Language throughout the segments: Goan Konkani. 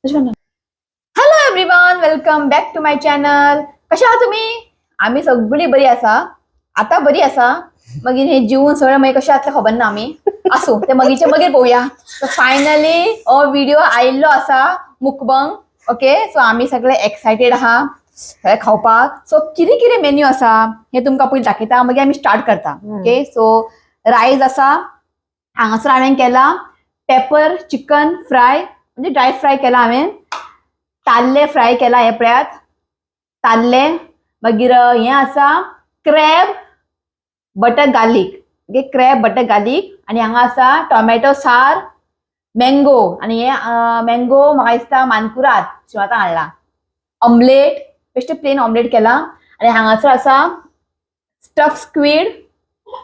Hello everyone, welcome back to my channel. कशा आहात तुम्ही? आम्ही सगळी बरी आसा. आता बरी आसा, मागीर हे जेवून सगळें मागीर कशें जातलें खबर ना. आमी आसूं, ते मागीरचे मागीर पळोवया. सो फायनली हो व्हिडिओ आयिल्लो आसा मुकबंग. ओके, सो आमी सगळे एक्सायटेड आहा सगळें खावपाक. सो कितें कितें मेन्यू आसा हे तुमकां पयलीं दाखयता, मागीर आमी स्टार्ट करता. ओके, सो रायस आसा हांगासर, हांवें केला पेपर चिकन फ्राय, म्हणजे ड्राय फ्राय केला हांवें. ताल्ले फ्राय केला, हे पळयात ताल्ले. मागीर हें आसा crab butter garlic. Okay, crab butter garlic. आनी हांगा आसा टोमॅटो सार, मँगो. आनी हे मँगो म्हाका दिसता मानकुराद शिवातान हाडला. ऑमलेट, बेश्टे प्लेन ऑमलेट केला. आनी हांगासर आसा स्टफ स्क्वीड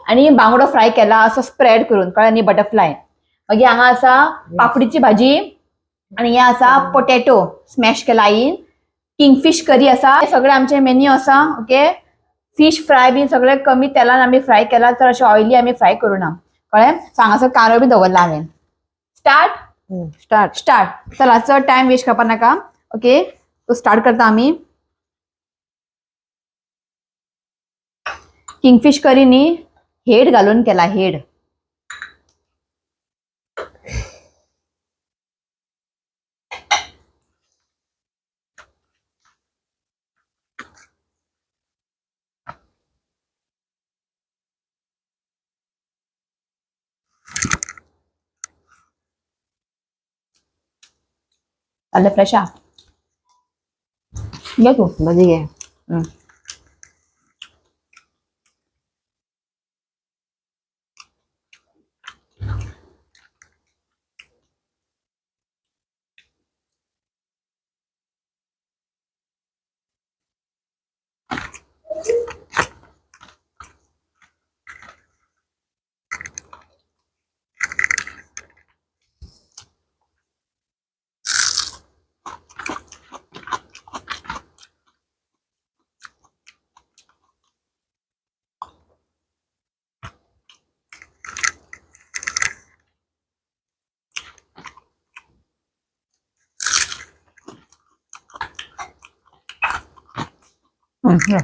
आनी बांगडो फ्राय केला असो स्प्रेड करून, कळ्ळें न्ही, बटरफ्लाय. मागीर हांगा आसा पापडीची भाजी आनी हे आसा पोटॅटो स्मॅश केला आईन. किंगफीश करी आसा. हे सगळे आमचे मेन्यू आसा. ओके, फिश फ्राय बी सगळे कमी तेलान आमी फ्राय केला, तर अशें ऑयली आमी फ्राय करूं ना, कळ्ळें. सो हांगासर कांदो बी दवरला हांवें. स्टार्ट? स्टार्ट. स्टार्ट. चला, चड टायम वेस्ट करपा नाका. ओके, सो स्टार्ट करता आमी. किंगफीश करी न्ही हेड घालून केला, हेड. जालें, फ्रेश आहा. घे तूं. भाजी घे. घे.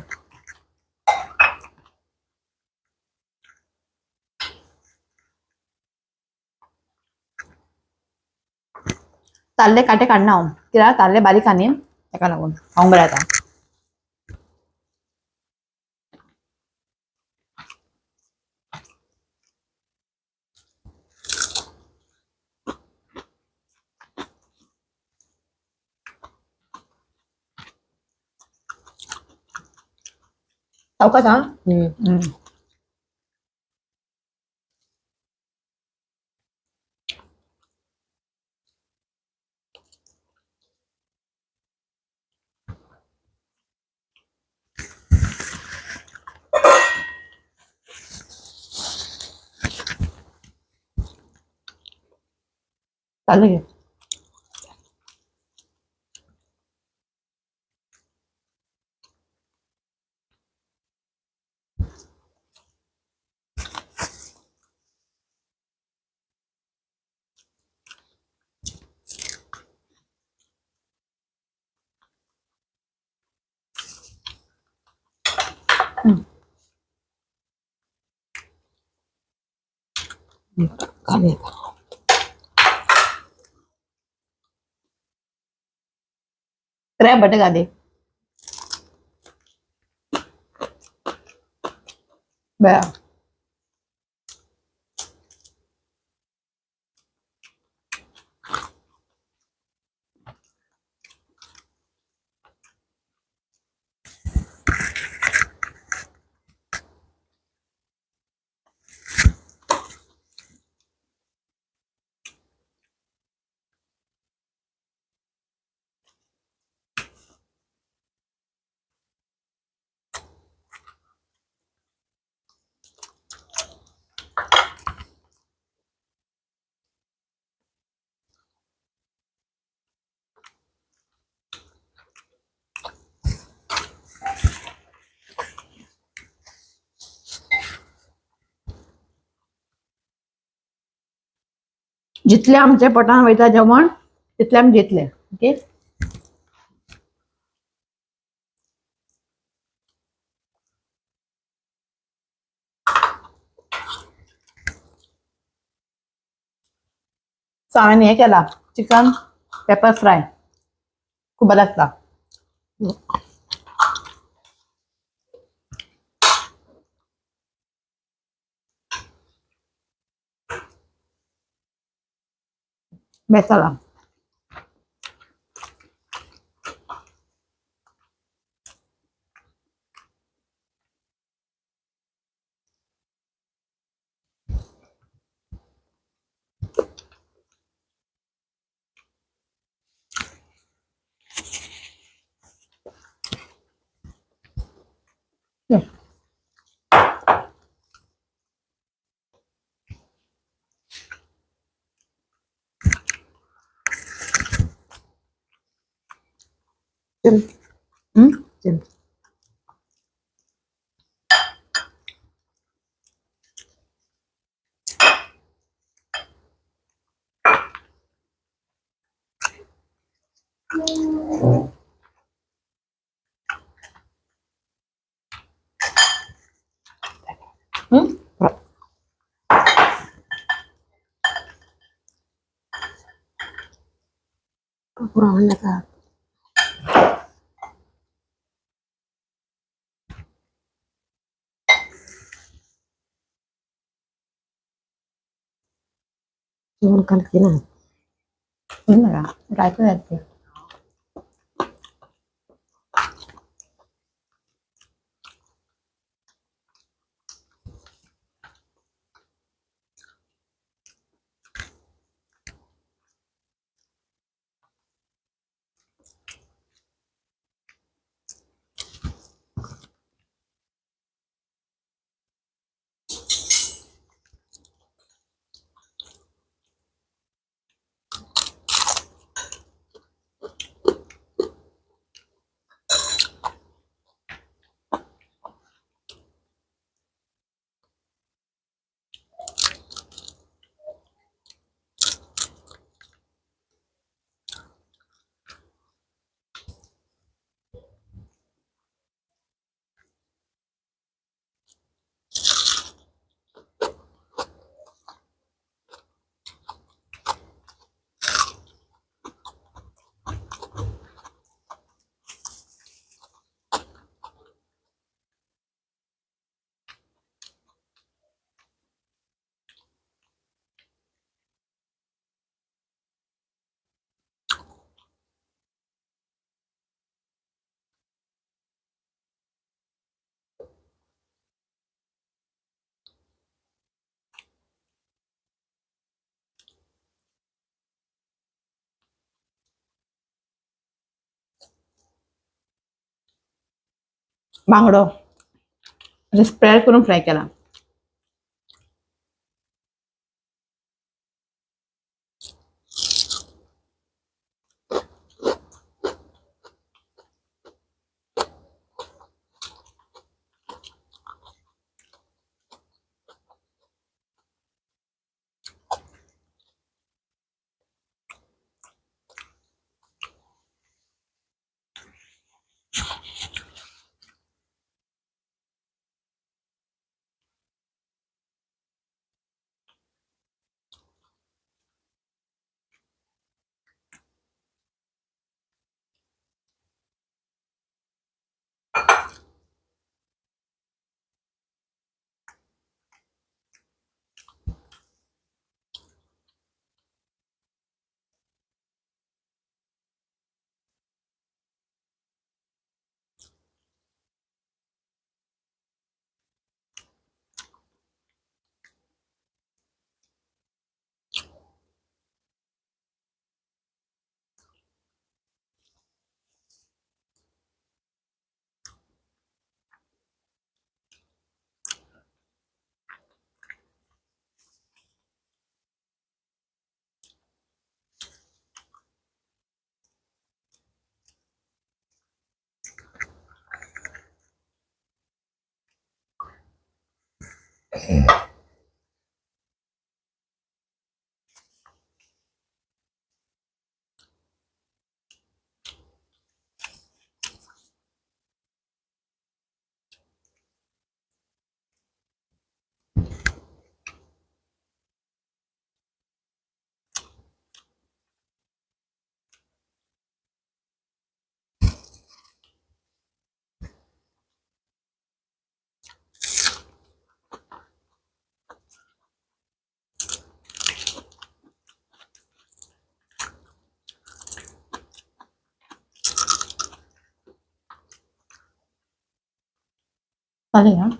ताल्ले कांटे काडना हांव, कित्याक ताल्ले बारीक आहा न्ही, ताका लागून खावंक बरें जाता. सावकाश हा. चालेल घे. खाली आता. क्रॅब बटर गार्लिक बरं. जितले आमच्या पोटान वयता जेवण तितले आमी जितले. ओके. सो हांवें हें केला चिकन पेपर फ्राय, खूब बरें लागता. बेस्ट जाला. Jim. Kekurangan naka. जेवण खाल ना. रायतो जाते. बांगडो अशें स्प्रेड करून फ्राय केला. चालेल ना.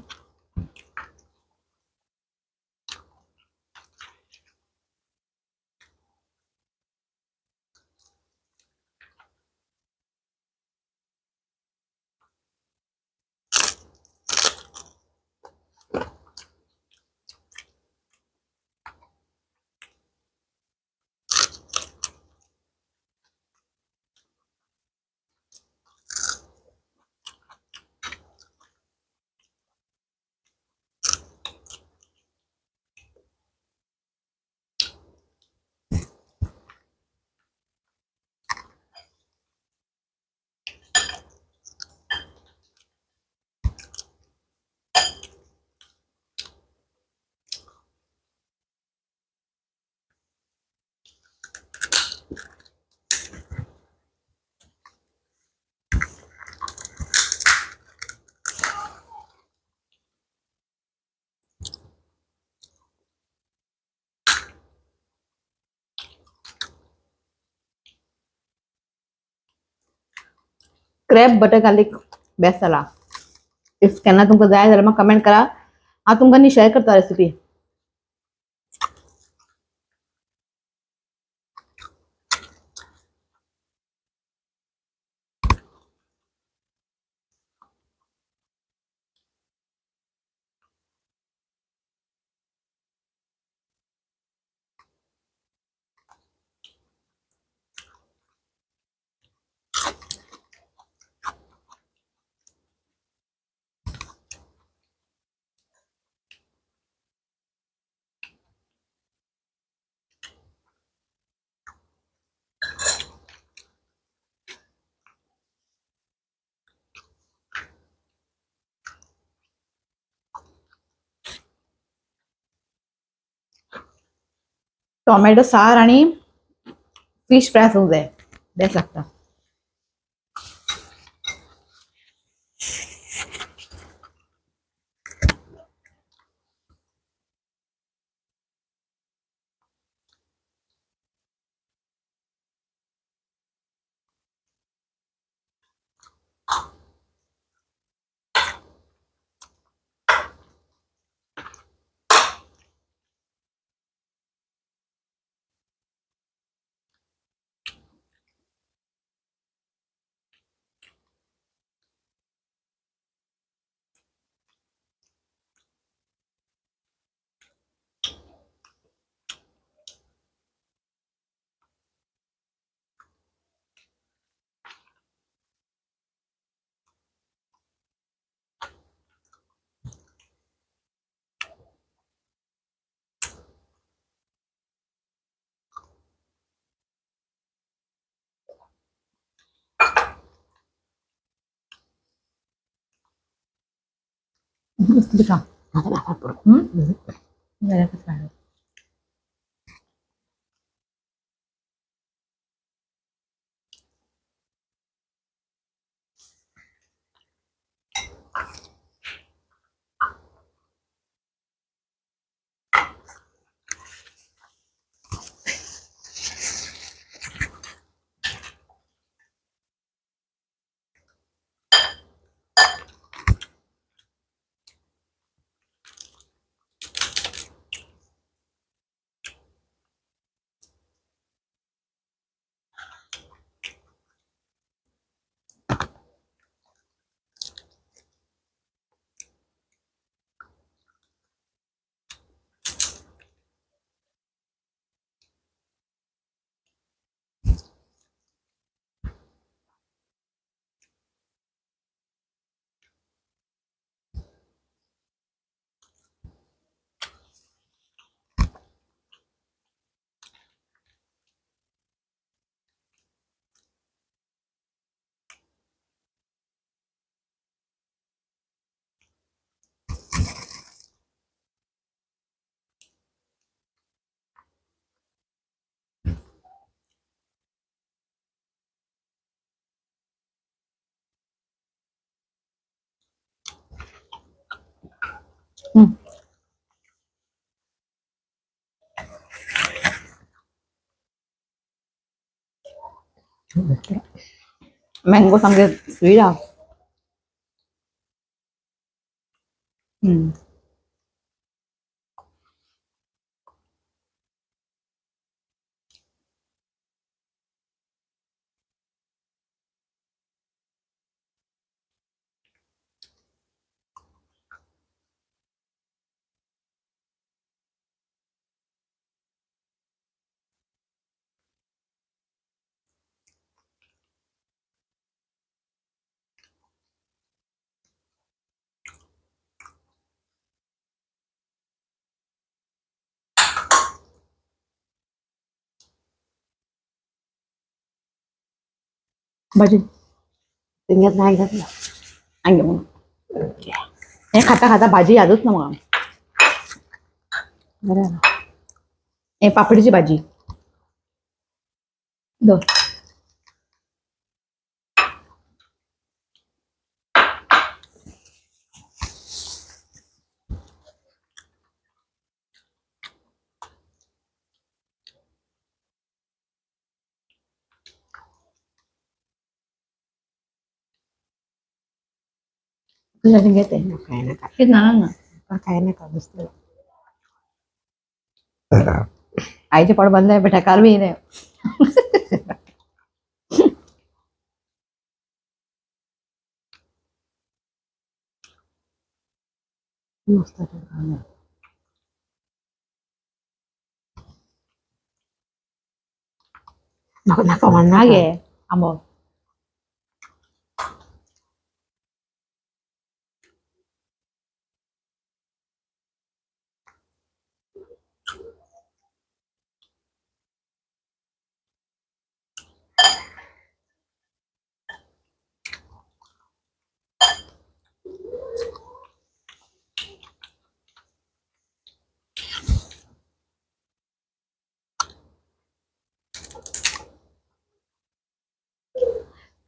क्रॅब बटर गार्लिक बेस्ट जाला. If केन्ना तुमकां जाय जाल्यार म्हाका कमेंट करा. हांव तुमकां न्ही शेअर करता रेसिपी. टोमॅटो सार आणि फिश फ्राय आसूंक जाय, बेस्ट लागता. मस्त खा. आता म्हाका पुरो. जाल्यार कसं. मँगो सामके स्वीट आहा. भाजी तुमच्यात नाही घेतलं. आणि मग हे खाता खाता भाजी यादच ना मग. बरं आहे ना. हे पापडीची भाजी दोन. तुझ्यासाठी घेते. काय नका. हेच ना ना. काय नका नुसतं. आईचे पोट बंद आहे बेटा, कारवी नाही. मस्त. नको नका म्हणणार. हा घे आंबो.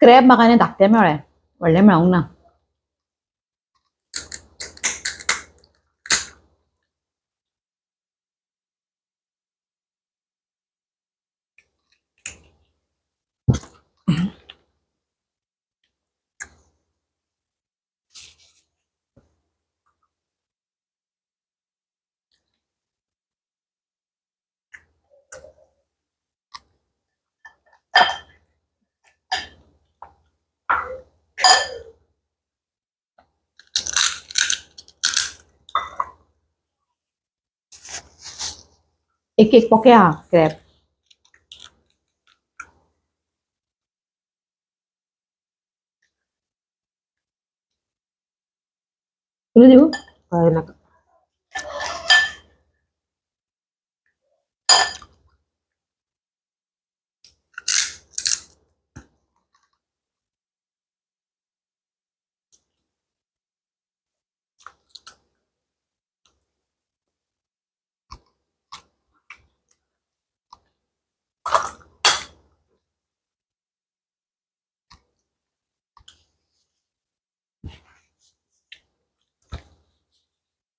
क्रॅब म्हाका न्ही धाकटे मेळ्ळे, व्हडले मेळोंक ना. एक एक पोके आहा क्रॅब. तुला दिवू? काय नका.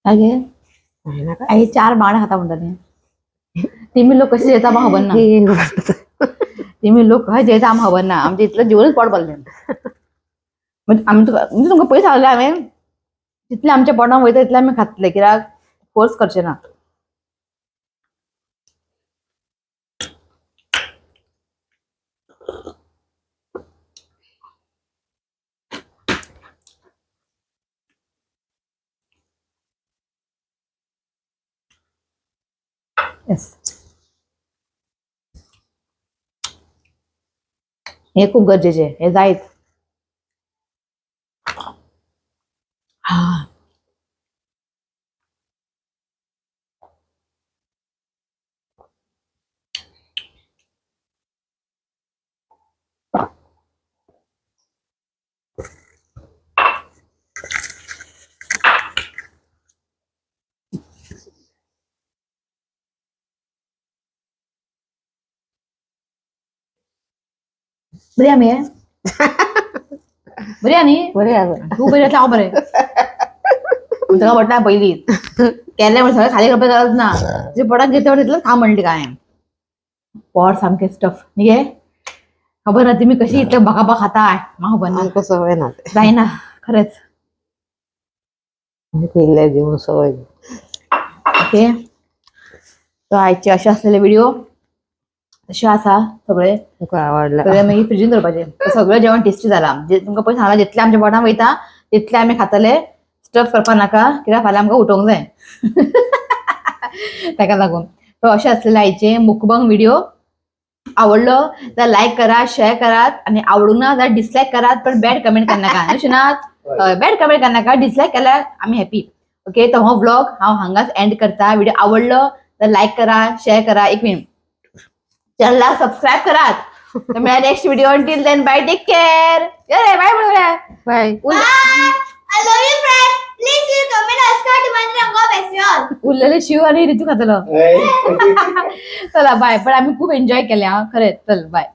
काय घे? काय नका. आई चार बाण खाता म्हणतात हे. तिमी लोक कसे जेता आम्हा खबर ना. तिमी लोक कसे जेता आम्हा खबर ना. आमच्या इतलं जीवनच पोट भरलें. म्हणजे आमी तुका म्हणजे तुमकां पयलीं सांगलें हांवें, जितलें आमच्या पोटान वयता तितलें आमी खातले, कित्याक फोर्स करचे ना. येस, हे खूप गरजेचे, हे जायत. हा, बरी आमी बरी आनी. बरे आहे. तू बरी आसल्यार हांव बरें. तुका म्हटलें पयलीं केलें म्हण सगळें खाली करपाक गरज ना. तुज्या पोटाक घेतलें तितलें खा म्हणलें काय. पोट सामकें स्टफ न्ही गे. खबर ना तुमी कशी इतलें भकाभक खाता, म्हाका खबर ना. आमकां सवय ना ते. जायना खरेंच. इल्लें जेवण सवय. ओके, तर आयचे अशे असलेले व्हिडिओ तशे आसा सगळे. तुका आवडला. सगळे मागीर फ्रिजीन दवरपाचे. तर सगळें जेवण टेस्टी जाला. जे तुमकां पयलीं सांगलां, जितलें आमच्या पोटान वयता तितलें आमी खातले. स्टफ करपाक नाका, कित्याक फाल्यां आमकां उठोवंक जाय. ताका लागून तर अशें आसलेले आयचे मुकबंग व्हिडिओ. आवडलो जाल्यार लायक करात, शेअर करात आणि आवडूंक ना जाल्यार डिसलायक करात, पण बॅड कमेंट करनाका. अशें ना, बॅड कमेंट करनाका. डिसलायक केल्यार आमी हॅपी. ओके, तर हो व्लॉग हांव हांगाच एंड करता. व्हिडिओ आवडलो तर लायक करा, शेअर करा, एक मिनिट, चॅनलला सबस्क्राईब करात. तर मिळा next video. Till then, bye, take care. Bye म्हणूया. बाय. I love you friend. Please you comment Oscar to रंगो बेस्ट. उरलेले शिव आणि रितू खातलो. चला बाय. पण आम्ही खूप एन्जॉय केले हा, खरंच. चल बाय.